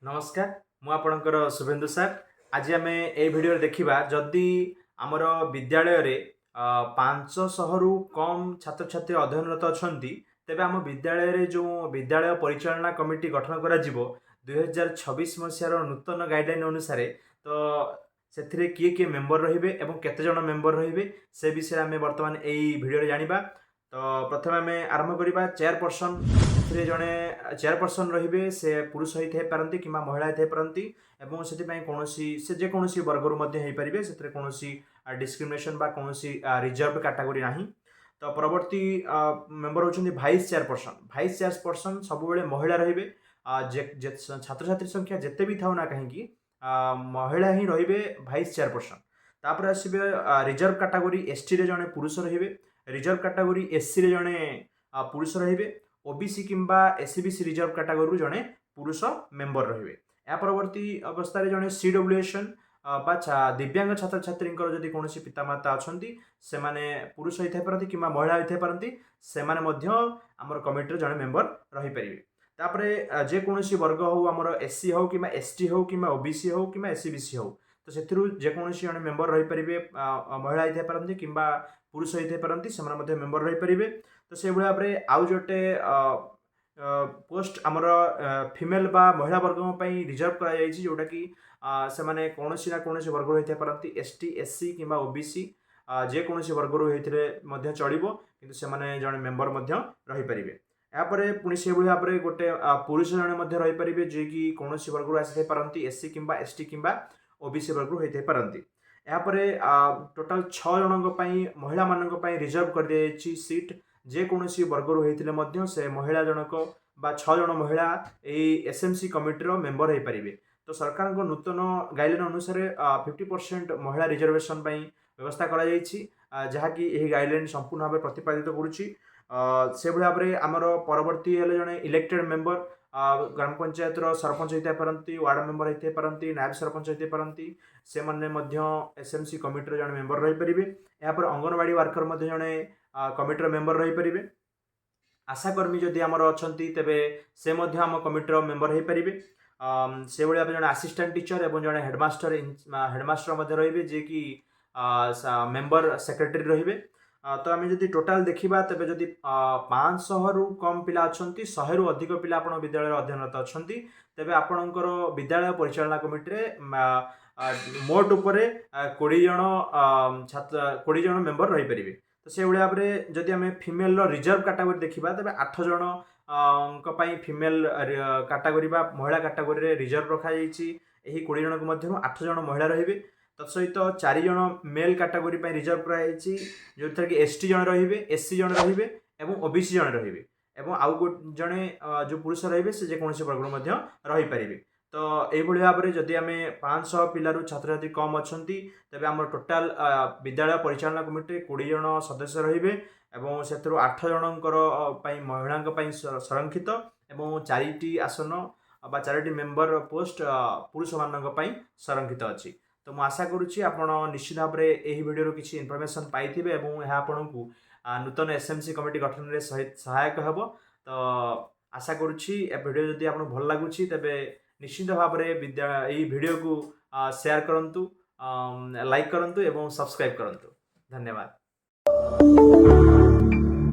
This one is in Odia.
ନମସ୍କାର, ମୁଁ ଆପଣଙ୍କର ଶୁଭେନ୍ଦୁ ସାର୍। ଆଜି ଆମେ ଏଇ ଭିଡ଼ିଓରେ ଦେଖିବା, ଯଦି ଆମର ବିଦ୍ୟାଳୟରେ 500ରୁ କମ୍ ଛାତ୍ରଛାତ୍ରୀ ଅଧ୍ୟୟନରତ ଅଛନ୍ତି, ତେବେ ଆମ ବିଦ୍ୟାଳୟରେ ଯେଉଁ ବିଦ୍ୟାଳୟ ପରିଚାଳନା କମିଟି ଗଠନ କରାଯିବ 2026 ମସିହାର ନୂତନ ଗାଇଡ଼ଲାଇନ୍ ଅନୁସାରେ, ତ ସେଥିରେ କିଏ କିଏ ମେମ୍ବର ରହିବେ ଏବଂ କେତେ ଜଣ ମେମ୍ବର ରହିବେ, ସେ ବିଷୟରେ ଆମେ ବର୍ତ୍ତମାନ ଏଇ ଭିଡ଼ିଓରେ ଜାଣିବା। ତ ପ୍ରଥମେ ଆମେ ଆରମ୍ଭ କରିବା ଚେୟାରପର୍ସନ୍। ଏଥିରେ ଜଣେ ଚେୟାରପର୍ସନ୍ ରହିବେ। ସେ ପୁରୁଷ ହେଇଥାଇ ପାରନ୍ତି କିମ୍ବା ମହିଳା ହେଇଥାଇ ପାରନ୍ତି ଏବଂ ସେଥିପାଇଁ କୌଣସି ସେ ଯେକୌଣସି ବର୍ଗରୁ ମଧ୍ୟ ହେଇପାରିବେ। ସେଥିରେ କୌଣସି ଡିସ୍କ୍ରିମିନେସନ୍ ବା କୌଣସି ରିଜର୍ଭ କାଟାଗୋରୀ ନାହିଁ। ତ ପରବର୍ତ୍ତୀ ମେମ୍ବର ହେଉଛନ୍ତି ଭାଇସ୍ ଚେୟାରପର୍ସନ୍। ଭାଇସ୍ ଚେୟାରପର୍ସନ୍ ସବୁବେଳେ ମହିଳା ରହିବେ। ଛାତ୍ରଛାତ୍ରୀ ସଂଖ୍ୟା ଯେତେ ବି ଥାଉ ନା କାହିଁକି, ମହିଳା ହିଁ ରହିବେ ଭାଇସ୍ ଚେୟାରପର୍ସନ୍। ତାପରେ ଆସିବେ ରିଜର୍ଭ କାଟାଗୋରୀ ଏସ୍ଟିରେ ଜଣେ ପୁରୁଷ ରହିବେ, ରିଜର୍ଭ କାଟାଗୋରୀ ଏସ୍ସିରେ ଜଣେ ପୁରୁଷ ରହିବେ, ଓବିସି କିମ୍ବା ଏସ୍ଇବିସି ରିଜର୍ଭ କାଟାଗୋରୀରୁ ଜଣେ ପୁରୁଷ ମେମ୍ବର ରହିବେ। ଏହା ପରବର୍ତ୍ତୀ ଅବସ୍ଥାରେ ଜଣେ ସିଡବ୍ଲ୍ୟୁଏସଏନ୍ ବା ଦିବ୍ୟାଙ୍ଗ ଛାତ୍ରଛାତ୍ରୀଙ୍କର ଯଦି କୌଣସି ପିତାମାତା ଅଛନ୍ତି, ସେମାନେ ପୁରୁଷ ହେଇଥାଇ ପାରନ୍ତି କିମ୍ବା ମହିଳା ହେଇଥାଇ ପାରନ୍ତି, ସେମାନେ ମଧ୍ୟ ଆମର କମିଟିର ଜଣେ ମେମ୍ବର ରହିପାରିବେ। ତାପରେ ଯେକୌଣସି ବର୍ଗ ହଉ, ଆମର ଏସ୍ ସି ହଉ କିମ୍ବା ଏସ୍ ଟି ହଉ କିମ୍ବା ଓବିସି ହଉ କିମ୍ବା ଏସ୍ଇବିସି ହଉ, ତ ସେଥିରୁ ଯେକୌଣସି ଜଣେ ମେମ୍ବର ରହିପାରିବେ। ମହିଳା ହେଇଥାଇ ପାରନ୍ତି କିମ୍ବା ପୁରୁଷ ହେଇଥାଇ ପାରନ୍ତି, ସେମାନେ ମଧ୍ୟ ମେମ୍ବର ରହିପାରିବେ। ତ ସେଇଭଳି ଭାବରେ ଆଉ ଗୋଟେ ପୋଷ୍ଟ ଆମର ଫିମେଲ ବା ମହିଳା ବର୍ଗଙ୍କ ପାଇଁ ରିଜର୍ଭ କରାଯାଇଛି, ଯେଉଁଟାକି ସେମାନେ କୌଣସି ନା କୌଣସି ବର୍ଗରୁ ହେଇଥାଇ ପାରନ୍ତି, ଏସ୍ ଟି, ଏସ୍ ସି କିମ୍ବା ଓବିସି, ଯେକୌଣସି ବର୍ଗରୁ ହେଇଥିଲେ ମଧ୍ୟ ଚଳିବ, କିନ୍ତୁ ସେମାନେ ଜଣେ ମେମ୍ବର ମଧ୍ୟ ରହିପାରିବେ। ଏହାପରେ ପୁଣି ସେଇଭଳି ଭାବରେ ଗୋଟେ ପୁରୁଷ ଜଣେ ମଧ୍ୟ ରହିପାରିବେ, ଯିଏକି କୌଣସି ବର୍ଗରୁ ଆସିଥାଇ ପାରନ୍ତି, ଏସ୍ ସି କିମ୍ବା ଏସ୍ ଟି କିମ୍ବା ଓବିସି ବର୍ଗରୁ ହେଇଥାଇ ପାରନ୍ତି। ଏହାପରେ ଟୋଟାଲ ଛଅ ଜଣଙ୍କ ପାଇଁ, ମହିଳାମାନଙ୍କ ପାଇଁ ରିଜର୍ଭ କରିଦିଆଯାଇଛି ସିଟ୍। ଯେକୌଣସି ବର୍ଗରୁ ହେଇଥିଲେ ମଧ୍ୟ ସେ ମହିଳା ଜଣକ ବା ଛଅ ଜଣ ମହିଳା ଏଇ ଏସ୍ଏମ୍ସି କମିଟିର ମେମ୍ବର ହେଇପାରିବେ। ତ ସରକାରଙ୍କ ନୂତନ ଗାଇଡ଼ଲାଇନ୍ ଅନୁସାରେ 50% ମହିଳା ରିଜର୍ଭେସନ୍ ପାଇଁ ବ୍ୟବସ୍ଥା କରାଯାଇଛି, ଯାହାକି ଏହି ଗାଇଡ଼ଲାଇନ୍ ସମ୍ପୂର୍ଣ୍ଣ ଭାବେ ପ୍ରତିପାଦିତ କରୁଛି। ସେଭଳି ଭାବରେ ଆମର ପରବର୍ତ୍ତୀ ହେଲେ ଜଣେ ଇଲେକ୍ଟେଡ୍ ମେମ୍ବର। ଗ୍ରାମ ପଞ୍ଚାୟତର ସରପଞ୍ଚ ହେଇଥାଇ ପାରନ୍ତି, ୱାର୍ଡ଼ ମେମ୍ବର ହେଇଥାଇ ପାରନ୍ତି, ନାୟବ ସରପଞ୍ଚ ହେଇଥାଇ ପାରନ୍ତି, ସେମାନେ ମଧ୍ୟ ଏସ୍ଏମ୍ସି କମିଟିର ଜଣେ ମେମ୍ବର ରହିପାରିବେ। ଏହାପରେ ଅଙ୍ଗନବାଡ଼ି ୱାର୍କର ମଧ୍ୟ ଜଣେ କମିଟିର ମେମ୍ବର ରହିପାରିବେ। ଆଶାକର୍ମୀ ଯଦି ଆମର ଅଛନ୍ତି, ତେବେ ସେ ମଧ୍ୟ ଆମ କମିଟିର ମେମ୍ବର ହେଇପାରିବେ। ସେଭଳି ଭାବେ ଜଣେ ଆସିଷ୍ଟାଣ୍ଟ ଟିଚର ଏବଂ ଜଣେ ହେଡ଼ମାଷ୍ଟର ହେଡ଼ମାଷ୍ଟର ମଧ୍ୟ ରହିବେ, ଯିଏକି ମେମ୍ବର ସେକ୍ରେଟାରୀ ରହିବେ। ତ ଆମେ ଯଦି ଟୋଟାଲ ଦେଖିବା, ତେବେ ଯଦି 500ରୁ କମ୍ ପିଲା ଅଛନ୍ତି, 100ରୁ ଅଧିକ ପିଲା ଆପଣ ବିଦ୍ୟାଳୟରେ ଅଧ୍ୟୟନରତ ଅଛନ୍ତି, ତେବେ ଆପଣଙ୍କର ବିଦ୍ୟାଳୟ ପରିଚାଳନା କମିଟିରେ ମୋଟ ଉପରେ 20 ଜଣ ଛାତ୍ର, 20 ଜଣ ମେମ୍ବର ରହିପାରିବେ। ତ ସେଇଭଳି ଭାବରେ ଯଦି ଆମେ ଫିମେଲର ରିଜର୍ଭ କାଟାଗୋରୀ ଦେଖିବା, ତେବେ ଆଠ ଜଣ ଙ୍କ ପାଇଁ ଫିମେଲ କାଟାଗୋରୀ ବା ମହିଳା କାଟାଗୋରୀରେ ରିଜର୍ଭ ରଖାଯାଇଛି। ଏହି 20 ଜଣଙ୍କ ମଧ୍ୟରୁ ଆଠ ଜଣ ମହିଳା ରହିବେ। ତତ୍ ସହିତ ଚାରି ଜଣ ମେଲ୍ କାଟାଗୋରୀ ପାଇଁ ରିଜର୍ଭ କରାଯାଇଛି, ଯେଉଁଥିରେ କି ଏସ୍ ଟି ଜଣେ ରହିବେ, ଏସ୍ ସି ଜଣେ ରହିବେ ଏବଂ ଓବିସି ଜଣେ ରହିବେ ଏବଂ ଆଉ ଜଣେ ଯେଉଁ ପୁରୁଷ ରହିବେ, ସେ ଯେକୌଣସି ବର୍ଗରୁ ମଧ୍ୟ ରହିପାରିବେ। ତ ଏଇଭଳି ଭାବରେ ଯଦି ଆମେ 500 ପିଲାରୁ ଛାତ୍ରଛାତ୍ରୀ କମ୍ ଅଛନ୍ତି, ତେବେ ଆମର ଟୋଟାଲ ବିଦ୍ୟାଳୟ ପରିଚାଳନା କମିଟିରେ 20 ଜଣ ସଦସ୍ୟ ରହିବେ ଏବଂ ସେଥିରୁ ଆଠ ଜଣଙ୍କର ପାଇଁ ମହିଳାଙ୍କ ପାଇଁ ସଂରକ୍ଷିତ ଏବଂ ଚାରିଟି ଆସନ ବା ଚାରିଟି ମେମ୍ବର ପୋଷ୍ଟ ପୁରୁଷମାନଙ୍କ ପାଇଁ ସଂରକ୍ଷିତ ଅଛି। ତ ମୁଁ ଆଶା କରୁଛି, ଆପଣ ନିଶ୍ଚିତ ଭାବରେ ଏହି ଭିଡ଼ିଓରୁ କିଛି ଇନଫର୍ମେସନ୍ ପାଇଥିବେ ଏବଂ ଏହା ଆପଣଙ୍କୁ ନୂତନ ଏସ୍ଏମ୍ସି କମିଟି ଗଠନରେ ସହାୟକ ହେବ। ତ ଆଶା କରୁଛି, ଏ ଭିଡ଼ିଓ ଯଦି ଆପଣଙ୍କୁ ଭଲ ଲାଗୁଛି, ତେବେ ନିଶ୍ଚିତ ଭାବରେ ଏଇ ଭିଡ଼ିଓକୁ ସେୟାର କରନ୍ତୁ, ଲାଇକ୍ କରନ୍ତୁ ଏବଂ ସବସ୍କ୍ରାଇବ୍ କରନ୍ତୁ। ଧନ୍ୟବାଦ।